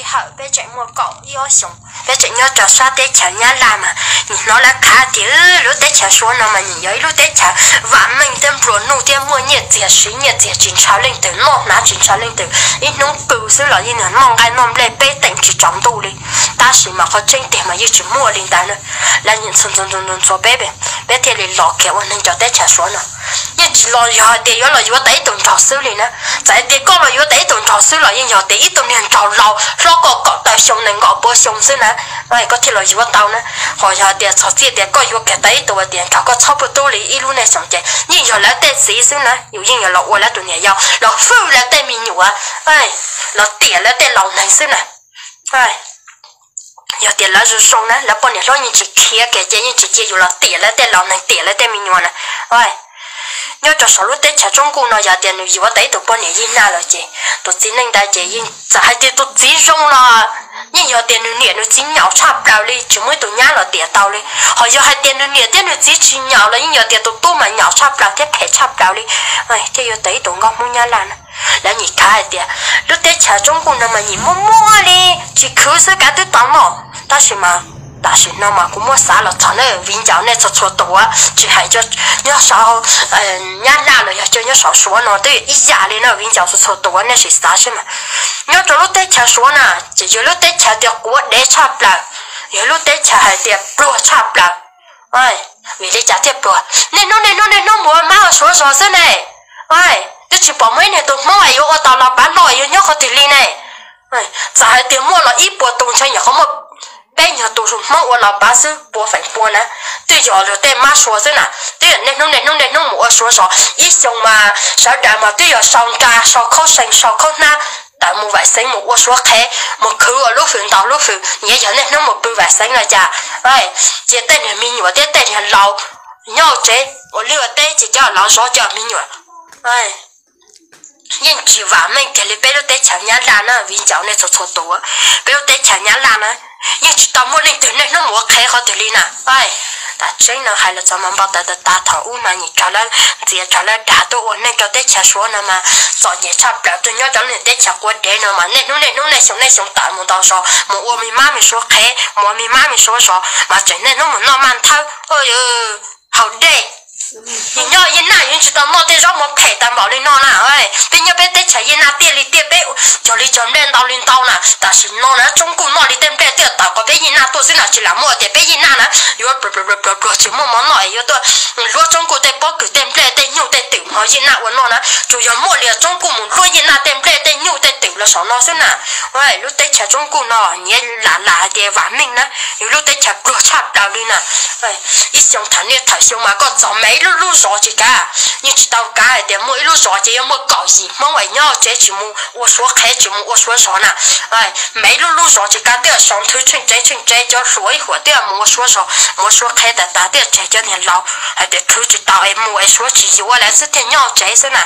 Thaum peb tseem muaj kaum ib ob xyoos, peb tseem nyob rau sab teb chaws Nyab Laj mas nim hnov lawv khav tias lub teb chaws Suav no mas nim yog ib lub teb chaws vam meej thiab nplua nuj thiab muaj nyiaj txiag siv nyiaj txiag tsis ntshaw leej twg, noj hnav tsis ntshaw leej twg, ib hnub pw xwb los yeej noj nqaij noj nplej peb teem tsis tsaus ntuj li. Tab sis mas qhov tseeb tiag mas yeej tsis muaj li ntawd na. Lawv nim ntxhua ntxhua peb, peb thiaj li los kiag ua neeg rau teb chaws Suav no. Yeej tsis los yog hais tias yuav los yuav tau ib tug nraug xwb li na. Txawm hais tias koj los yuav tau ib tug nraug xwb los yeej yog tias ib tug niag nraug laus hlob koj kaum tawm xyoo nees nkaum pua xyoo xwb na, koj thiaj los yuav tau na. Ho yog tias txog txij tias koj yuav kiag tau ib tug tias nrog koj txhob puj tub li ib lub neej xyoo ces yeej yog lawv tej txiv xwb na, yus yeej yuav los ua lawv tus niam yau, los hwj lawv tej me nyuam, los tiam lawv tej laus neeg xwb na. Yog tias lawv zoo zoo na, lawv poj niam hlob yeej tsis khiav kiag ces yeej tsis cia yus los tiam lawv tej laus neeg, tiam lawv tej me nyuam na. Nyob rau saum lub teb chaws Tsoob Kuj no yog tias nws yuav tau ib tug poj niam Yij Naj lawm ces tus txiv neej ntawd ces yeej txawm hais tias tus txiv zoo los yeej yog tias nws niam nws txiv nyaum tshaj plaws li, tsis muaj ib tug nyab los tiam tau li. Ho yog hais tias nws niam thiab nws txiv tsis nyaum los yeej yog tias tus tub mas nyaum tshaj plaws thiab phem tshaj plaws li, thiaj yuav tau ib tug nkauj Hmoob Nyab Laj na. Lawv nim khav hais tias lub teb chaws Tsoob Kuj no mas nim muaj muaj li, tsis khwv xwb kav twb tau noj. Tab sis mas tam sim no mas kuv muab xav los txog na viv ncaus nej txhua txhua tus, tsis hais nyob saum Nyab Laj los yog cov nyob saum Suav no twb ib yam li na viv ncaus txhua txhua tus, nej sim xav seb mas nyob rau lub teb chaws Suav na, ces yog lub teb chaws tias quav dev tshaj plaws, yog lub teb chaws hais tias pluag tshaj plaws. Vim li cas thiaj pluag? Niaj hnub niaj hnub niaj hnub mus ua mab ua suav zog xwb ne. Twb tsis pom muaj ib niag tus Hmoob es yuav ua tau los pav noj yuav nyob qhov twg li ne. Txawm hais tias muaj los ib puas tus ntshe nyuam qhuav muaj peb nyuag tus Hmoob ua los pav xwb, pua feem pua na. Twb yog luag tej mab suav xwb na. Twb yog niaj hnub niaj hnub niaj hnub mus ua suav zog, ib xyoo mas sawv daws mas twb yog sau nra sau khaub seev sau khaub hnab tawm mus vaim xeev mus ua suav qhev, mus khwv ua lub hws ntaus lub hws, nyiav yog niaj hnub mus pw vaim xeev no cas. Cia tej niag me nyuam thiab tej niag laus nyob tsev ua liaj ua teb, ces cov laus zov cov me nyuam. Yeej tsis vam meej kiag li peb lub teb chaws Nyab Laj na, viv ncaus nej txhua txhua tus. Peb lub teb chaws Nyab Laj na yeej tsis tau muaj leej twg niaj hnub mus ua qhev qhov twg li na. Tam tseeb no hais los txog mas npau taws tas tas thaum ub mas nim raug lawv ntxias raug lawv dag tuaj ua neej rau teb chaws Suav no mas txom nyem tshaj plaws, tuaj nyob rau lub niag teb chaws quav dev no mas niaj hnub niaj hnub niaj xyoo niaj xyoo tawm mus ntaus zog, mus ua me mab me suav qhev, mus ua me mab me suav zog mas tseem niaj hnub mus noj maj nthawb, haus dej. Yus nyob Yij Naj yus tsis tau noj tej zaub mov phem tag npaum li no na. Peb nyob peb teb chaws Yij Naj tiaj li tiaj, peb cog li cog nplej ntau li ntau na. Tam sim no na Tsoob Kuj noj li tej nplej twb tawm qhov peb Yij Naj tuaj xwb na, tsis lam muaj tias peb Yij Naj na yuav pluag tsis muaj mov noj es yuav tuaj luab Tsoob Kuj tej pob kws tej nplej tej nyuj tej twm hauv Yij Naj ua noj na. Tsuas yog muaj li Tsoob Kuj mus luab Yij Naj tej nplej tej nyuj tej twm los saum no xwb na. Lub teb chaws Tsoob Kuj no nyiav lam lam hais tias vam meej na, yus lub teb chaws pluag tshaj plaws li na. Ib xyoo thaum niaj thaum xyoo mas koj txog me ib lub lub zos tsis kav, yeej tsis tau kav hais tias muaj ib lub zos ces yuav muaj kaum yim Hmoob es nyob tsev tsis mus ua suav qhev tsis mus ua suav zog na. Me ib lub lub zos tsis kav twb yog sau nthwv tsheej tsev tsheej tsev, cov hluas ib huam twb yog mus ua suav zog mus ua suav qhev tas tas twb yog tseg cov niag laus hais tias khwv tsis tau es mus es suav tsis yuav lawv xwb thiaj nyob tsev xwb na.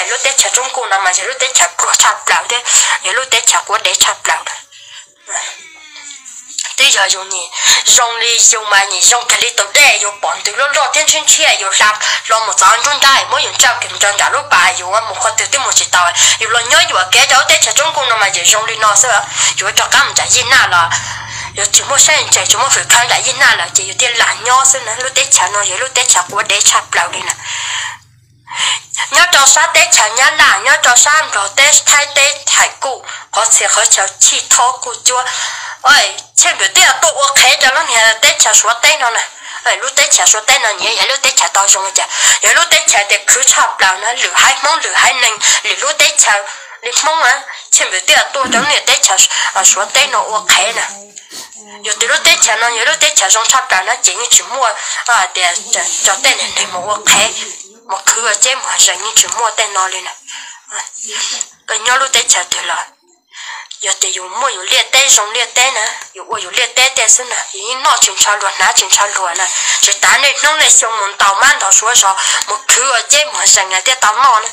Lub teb chaws Tsoob Kuj no mas yog lub teb chaws pluag tshaj plaws thiab yog lub teb chaws quav dev tshaj plaws. Twb yog yus nim zoo li yus mas nim zoo kiag li tus dej, yus pom ntws loj loj thiab ntshiab ntshiab, yus hla hlo mus txog nruab nrab muab yus ntsaj kiag mus rau nram lub pas, yus mus qhov twg twb mus tsis tau. Yus los nyob yuam kev rau lub teb chaws Tsoob Kuj no mas yus zoo li no xwb. Yus rov qab mus nram Yij Naj los yus tsis muaj sab ntseeg tsis muaj hwm khawv nram Yij Naj lawm ces yus thiaj lam nyob xwb na. Lub teb chaws no yog lub teb chaws quav dev tshaj plaws li na. Nyob rau sab teb chaws Nyab Laj, nyob rau sab Nplog teb, Thaib teb, Thaim kuj, qhov txhia qhov chaw chij thob kuj cuab, tsheej pwm twb yog tuaj ua qhev rau lub niag teb chaws Suav teb no na. Lub teb chaws Suav teb no nyiav yog lub teb chaws tau zoo cas, yog lub teb chaws tias khwv tshaj plaws na, lwm haiv Hmoob lwm haiv neeg lwm lub teb chaws li Hmoob na, tsheej pwm twb yog tuaj rau lub niag teb chaws Suav teb no ua qhev na. Yog tias lub teb chaws no yog lub teb chaws zoo tshaj plaws na ces yeej tsis muaj tias cov tej niag neeg mus ua qhev, mus khwv ua ceb mus zees, yeej tsis muaj tej no li na. Koj nyob lub teb chaws twg los yog tias yus muaj yus liaj teb zoo liaj teb na, yus ua yus liaj teb tej xwb na, yus yeej noj tsis ntshaw luag hnav tsis ntshaw luag na. Tsis tas niaj hnub niaj xyoo mus ntaus mab ntaus suav zog, mus khwv ua ceb mus zees na thiaj tau noj na.